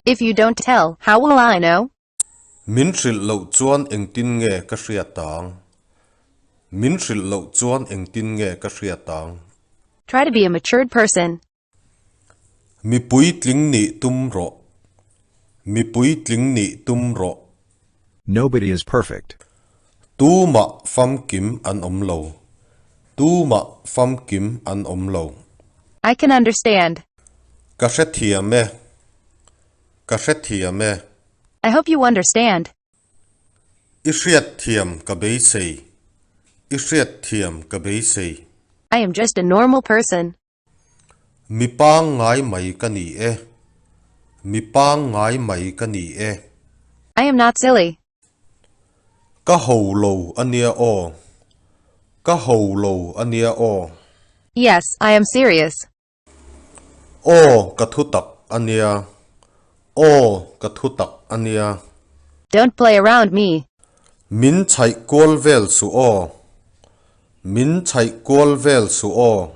If you don't tell, how will I know? Min hrilh loh chuan engtin nge ka hriat ang? Min hrilh loh chuan engtin nge ka hriat ang? Try to be a matured person. Mi puitling nih tum rawh. Mi puitling nih tum rawh. Nobody is perfect. Tumah famkim an awm lo. Tumah famkim an awm lo. I can understand. Ka hrethiam e. Ka hrethiam e. I hope you understand. I hriatthiam ka beisei. I hriatthiam ka beisei. I am just a normal person. Mi pangngai mai ka ni e. Mi pangngai mai ka ni e. I am not silly. Ka ho lo a nia aw. Ka ho lo a nia aw. Yes, I am serious. Aw, ka thutak a nia. Aw, ka thutak a nia. Don't play around me. Min chhaih kual vel suh aw. Min chhaih kual vel suh aw.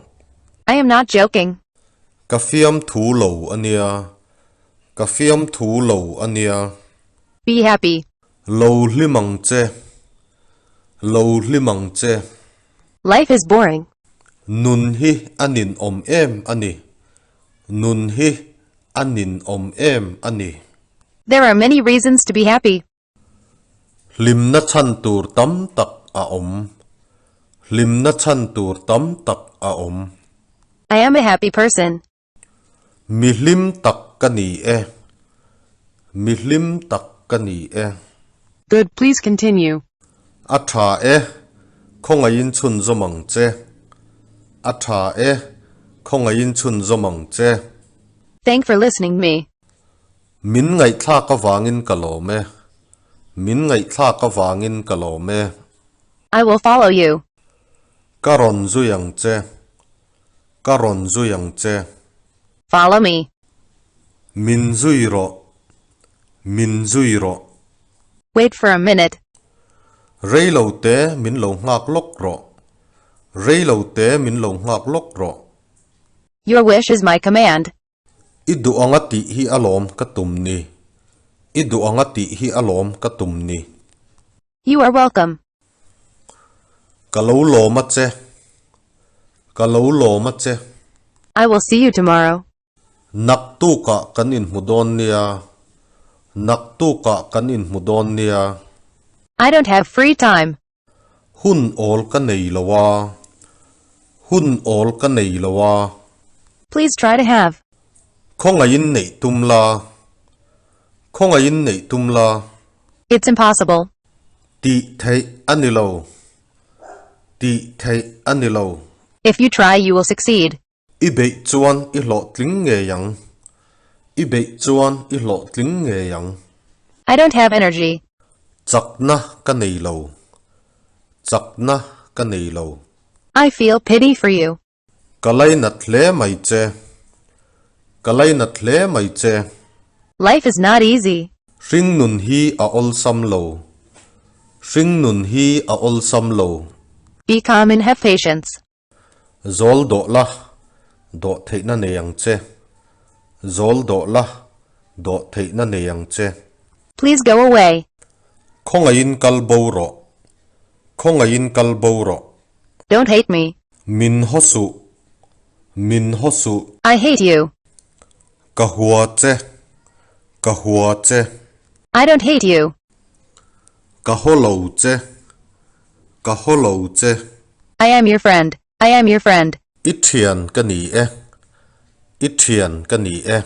I am not joking. Ka fiamthu lo a nia. Ka fiamthu lo a nia. Be happy. Lo hlim ang che. Lo hlim ang che. Life is boring. Nun hi a ninawm em a ni. Nun hi a ninawm em a ni. There are many reasons to be happy. Hlimna chhan tur tam tak a awm. Hlimna chhan tur tam tak a awm. I am a happy person. Mi hlim tak ka ni e. Mi hlim tak ka ni e. Good, please continue. A tha e, khawngaihin chhunzawm ang che. A tha e, khawngaihin chhunzawm ang che. Thank for listening me. Min ngaihthlak avangin ka lawm e. Min ngaihthlak avangin ka lawm e. I will follow you. Ka rawn zui ang che. Ka rawn zui ang che. Follow me. Min zui rawh. Min zui rawh. Wait for a minute. Rei lo te min lo nghak lawk rawh. Rei lo te min lo nghak lawk rawh. Your wish is my command. I duh anga tih hi alawm ka tum ni. I duh anga tih hi alawm ka tum ni. You are welcome. Ka lo lawm a che. Ka lo lawm a che. I will see you tomorrow. Naktukah kan inhmu dawn nia. Naktukah kan inhmu dawn nia. I don't have free time. Hun awl ka nei lo a. Hun awl ka nei lo a. Please try to have. Khawngaihin neih tum la. Khawngaihin neih tum la. It's impossible. Tih theih a ni lo. Tih theih a ni lo. If you try you will succeed. I beih chuan i hlawhtling ngei ang. I beih chuan i hlawhtling ngei ang. I don't have energy. Chakna ka nei lo. Chakna ka nei lo. I feel pity for you. Ka lainat hle mai che. Ka lainat hle mai che. Life is not easy. Hringnun hi a awlsam lo. Hringnun hi a awlsam lo. Be calm and have patience. Zawl dawh la, dawh theihna nei ang che. Zawl dawh la, dawh theihna nei ang che. Please go away. Khawngaihin kal bo rawh. Khawngaihin kal bo rawh. Don't hate me. Min haw suh. Min haw suh. I hate you. Ka hua che. Ka hua che. I don't hate you. Ka haw lo che. Ka haw lo che. I am your friend. I am your friend. I thian ka ni e. I thian ka ni e.